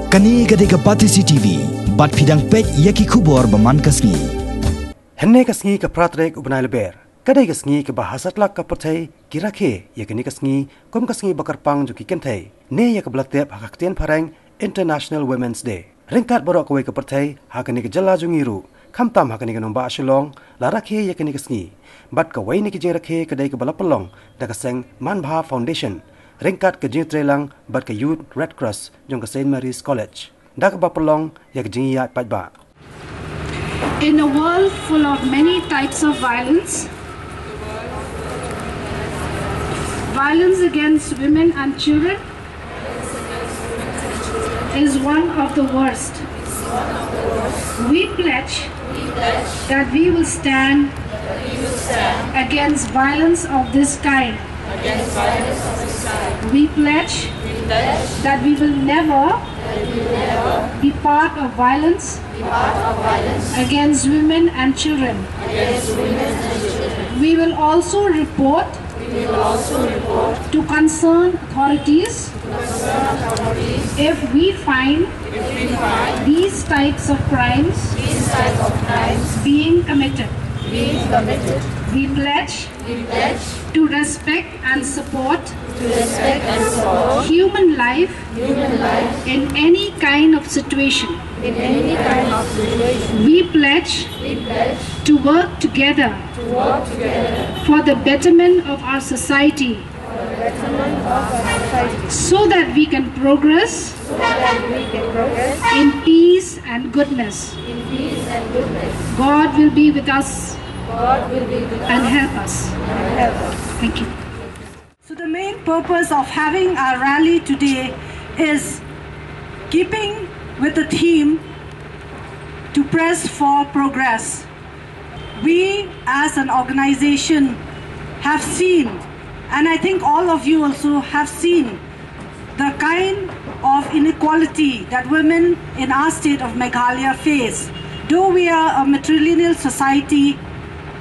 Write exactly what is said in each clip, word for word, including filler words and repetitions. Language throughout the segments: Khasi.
Kane ka dei ka Batesi T V, bad phi dang peit ïa ki khubor ba man ka sngi. Hynne ka sngi ka phra tarik u bnai Lber, ka dei ka sngi kaba ha satlak ka pyrthei ki rakhe ïa kane ka sngi kum ka sngi ba kyrpang jong ki kynthei, ne ïa kaba la tip ha ka ktien phareng International Women's Day. Ryngkat baroh kawei ka pyrthei, ha kane ka jylla jong ngi ruh, khamtam ha kane ka nongbah Shillong, la rakhe ïa kane ka sngi. Bad kawei na ki jingrakhe ka dei kaba la pynlong da ka seng Manbha Foundation, ryngkat ka jingtreilang bad ka Youth Red Cross jong ka St Mary's College, da kaba pynlong ïa ka jingïaid paidbah. In a world full of many types of violence, violence against women and children is one of the worst. We pledge that we will stand against violence of this kind. We pledge that we will never be part of violence against women and children. We will also report to concerned authorities if we find these types of crimes being committed. We pledge to respect and support human life in any kind of situation. We pledge to work together for the betterment of our society, so that we can progress in peace and goodness. God will be with us and help us. Thank you. So the main purpose of having our rally today is keeping with the theme to press for progress. We as an organization have seen, and I think all of you also have seen, the kind of inequality that women in our state of Meghalaya face. Though we are a matrilineal society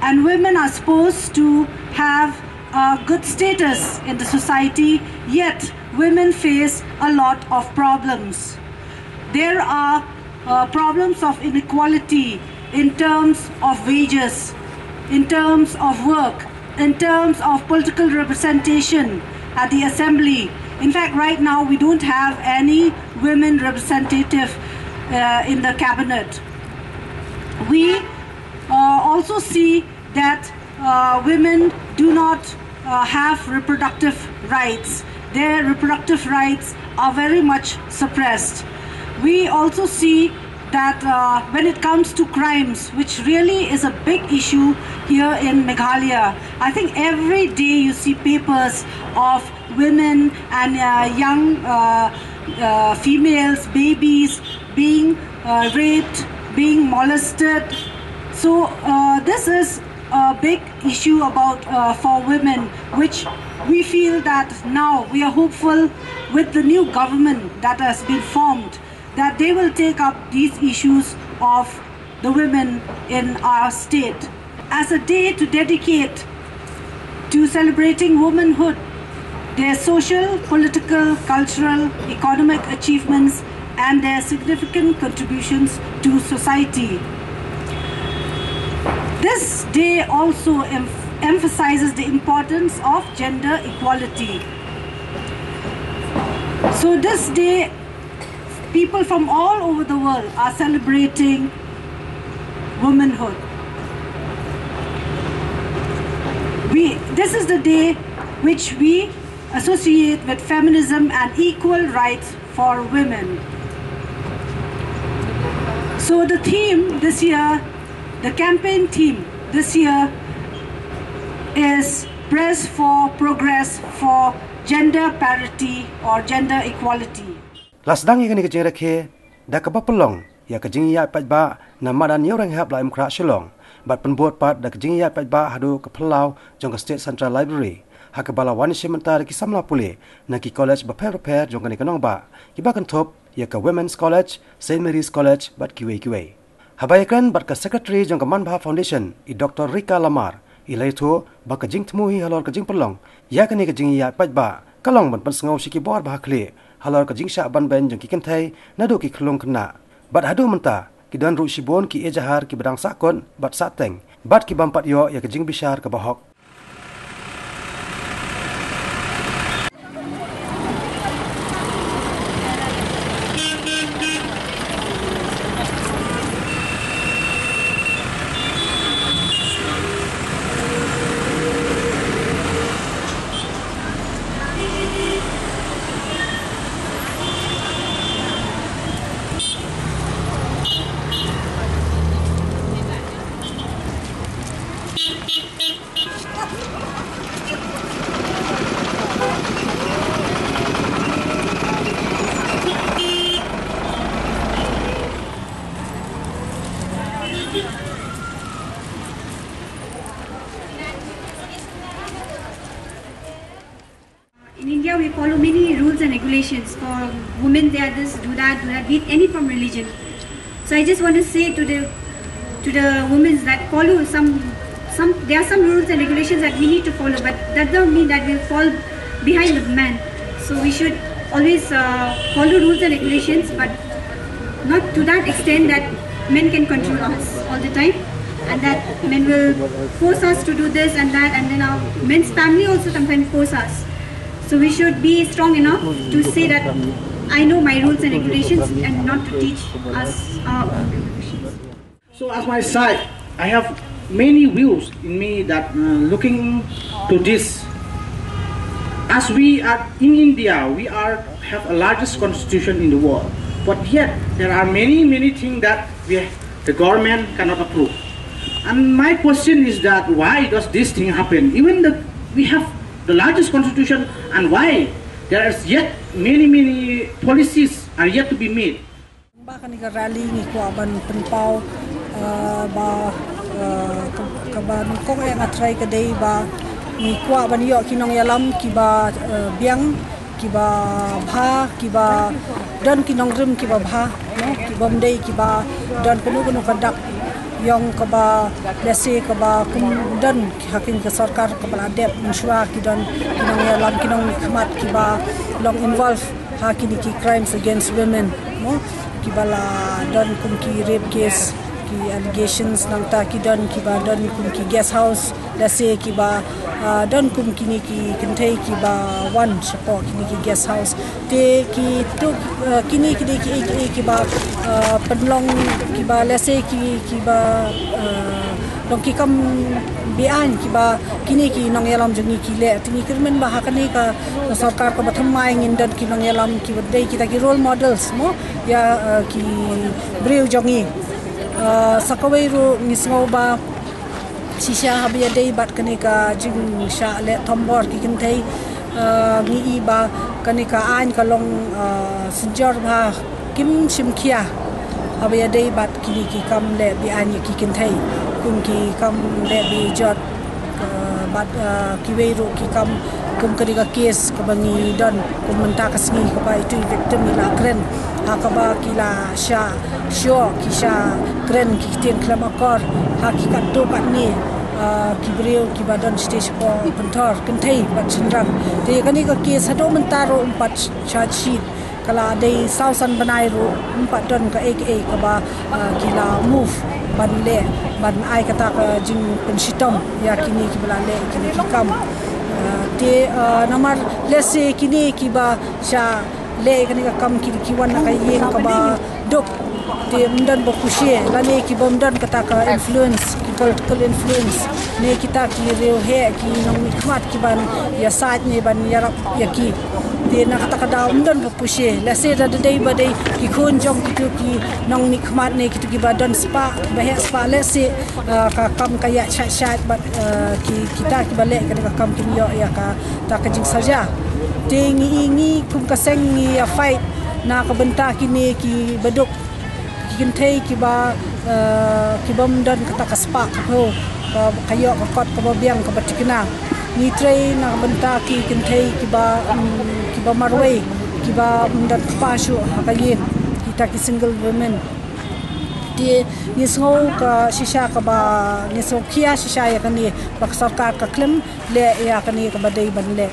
and women are supposed to have a good status in the society, yet women face a lot of problems. There are uh, problems of inequality in terms of wages, in terms of work, in terms of political representation at the assembly. In fact, right now we don't have any women representative uh, in the cabinet. We uh, also see that uh, women do not uh, have reproductive rights. Their reproductive rights are very much suppressed. We also see that uh, when it comes to crimes, which really is a big issue here in Meghalaya, I think every day you see papers of women and uh, young uh, uh, females, babies being uh, raped, being molested. So uh, this is a big issue about uh, for women, which we feel that now we are hopeful with the new government that has been formed, that they will take up these issues of the women in our state as a day to dedicate to celebrating womanhood, their social, political, cultural, economic achievements, and their significant contributions to society. This day also em- emphasizes the importance of gender equality. So this day, people from all over the world are celebrating womanhood. We, this is the day which we associate with feminism and equal rights for women. So the theme this year, the campaign theme this year is Press for Progress for Gender Parity or Gender Equality. La sdang ïa kane ka jingrakhe da kaba pynlong ïa ka jingïaid paidbah na madan Ïewrynghep Laitumkhrah Shillong, bad pynbud pat da ka jingïaid paidbah haduh ka phyllaw jong ka State Central Library, ha kaba la wan ïashim bynta da ki samla pule na ki college bapher bapher jong kane ka nongbah, kiba kynthup ïa ka Women's College, St Mary's College bad kiwei kiwei. Haba ïakren bad ka Secretary jong ka Manbha Foundation, i Doctor Rika Lamar, i la ïathuh ba ka jingthmu hi halor ka jingpynlong ïa kane ka jingïaid paidbah ka long ban pynsngew sha ki bor ba ha khlieh halor ka jingshah ban beiñ jong ki kynthei naduh ki khyllung khynnah. Bad haduh mynta ki don ruh shibun ki ejahar kiba dang sahkut bad sahteng bad ki bym pat ïoh ïa ka jingbishar kaba hok. In India, we follow many rules and regulations for women. They are this, do that, do that, be it any from religion. So I just want to say to the to the women that follow some some there are some rules and regulations that we need to follow, but that doesn't mean that we'll fall behind the man. So we should always uh, follow rules and regulations, but not to that extent that men can control us all the time, and that men will force us to do this and that, and then our men's family also sometimes force us. So we should be strong enough to say that I know my rules and regulations and not to teach us our own regulations. So as my side, I have many views in me that uh, looking to this. As we are in India, we are have a largest constitution in the world. But yet, there are many, many things that we, the government cannot approve. And my question is that why does this thing happen? Even the, we have the largest constitution, and why there is yet many, many policies are yet to be made. Ba kane ka rally ngi kwah ban pynpaw, uh, ba, uh, ka, kaba nyngkong eh nga trai ka dei ba ngi kwah ban ïoh ki nongïalam kiba, uh, biang, kiba bha, kiba don ki nongrim kiba bha, no, kibym dei kiba don kano kano ka dak ïong kaba lehse kaba kum don ha kane ka sorkar kaba la dep mynshuwa ki don ki nongïalam ki nongmihkhmat kiba long involve ha kine ki crimes against women, no, kiba la don kum ki rape case, ki allegations nangta ki don kiba don kum ki guest house, lehse kiba, ah, don kum kine ki kynthei kiba wan shapoh kine ki guest house. Te ki tu, ah, kine ki dei ki, ki, kiba, ah, pynlong kiba lehse ki, kiba, ah, long ki kam beaiñ kiba kine ki nongïalam jong ngi ki leh. Te ngi kyrmen ba ha kane ka sorkar kaba thymmai ngin don ki nongïalam kiba dei kita ki role models mo ïa, ah, ki briew jong ngi. Ah, sa kawei ruh ngi sngew ba shisha haba ïadei bad kane ka jingshah leh thombor ki kynthei, ah, ngi i ba kane ka aiñ ka long, ah, synjor ba kim shim khia haba ïadei bad kine ki kam leh beaiñ ïa ki kynthei, kum ki kam leh bejot, ah, bad, ah, kiwei ruh ki kam kum kane ka case kaba ngi don kum mynta ka sngi kaba itu i victim i la kren ha kaba ki la shah shoh ki shah kren ki ktien khlem akor ha ki katto katne, ah, ki briew kiba don shatei shapoh pynthor kynthei bad shynrang. Te kane ka case haduh mynta ruh ym pat charge sheet. Ka la dei saw san bnai ruh ym pat don kaei kaei kaba, ah, ki la move ban leh ban ai kata ka jingpynshitom ïa kine kiba la leh kine ki kam. Ah, te, ah, namar lehse kine kiba shah leh kane ka kam ki, ki wan na ka ïing kaba duk. Te ym don ba khushi lane kibym don kata ka influence, ki political influence ne kita ki riewheh ki nongmihkhmat kiban ïasaid ne ban ïarap ïa ki. Te na kata ka daw ym don ba khushi. Lehse da dei ba dei ki khun jong kitu ki nongmihkhmat ne kitu kiba don spah, kiba heh spah, lehse, ah, ka kam ka ïaid shait shait bad, ah, ki, kita kiba leh kane ka kam kin ïoh ïa kata ka jingsaja. Te ngi, ngi kum ka seng ngi ïa fight na ka bynta kine kiba duk, ki kynthei kiba, eh, kibym don kata ka spah ka phew, ka, ka ïoh ka kot kaba biang kaba thikna. Ngi trei na ka bynta ki kynthei kiba, mm, kiba marwei, kibym don kpa shuh ha ka ïing, kita ki single women. Te ngi sngew ka shisha kaba, ngi sngew khia shisha ïa kane ba ka sorkar ka khlem leh ïa kane kaba dei ban leh.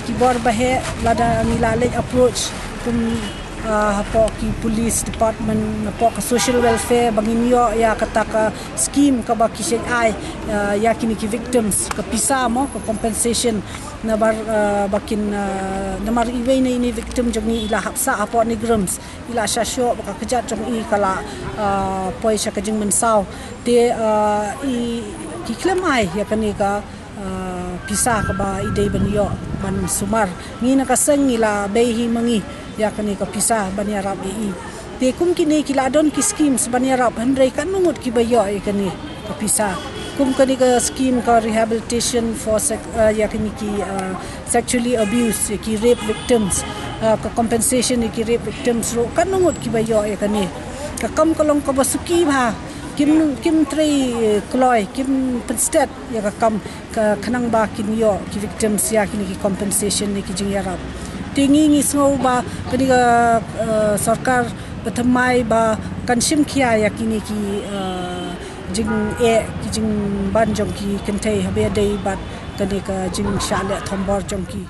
Ki bor ba heh lada ngi la leit approach Kum, ah, hapoh ki police department, hapoh ka social welfare, ba ngin ïoh ïa kata ka scheme kaba ki shait ai, ah, ïa kine ki victims, ka pisa mo, ka compensation, namar, ah, ba kin, ah, namar iwei na ine i victim jong ngi i la hap sah hapoh NEIGRIHMS, i la shah shoh ba ka kjat jong i ka la, ah, poi sha ka jingmynsaw. Te, ah, i, ki khlem ai ïa kane ka, ah, pisa kaba i dei ban ïoh ban sumar. Ngi na ka seng ngi la bei hi ma ngi ïa kane ka pisa ban ïarap ïa i. Te kum kine ki la don ki schemes ban ïarap, hynrei katno ngut kiba ïoh ïa kane ka pisa. Kum kane ka scheme ka rehabilitation for sec-, ah, ïa kine ki, ah, sexually abused, ïa ki rape victims, ah, ka compensation ïa ki rape victims ruh, katno ngut kiba ïoh ïa kane. Ka kam ka long kaba suki bha, kim, kim trei, eh, kloi, kim pynstet ïa ka kam, ka khnang ba kin ïoh ki victims ïa kine ki compensation ne ki jingïarap. Te ngi, ngi sngew ba kane ka, eh, sorkar bathymmai ba kan shim khia ïa kine ki, eh, jingeh, ki jingban jong ki kynthei haba ïadei bad kane ka jingshah leh thombor jong ki.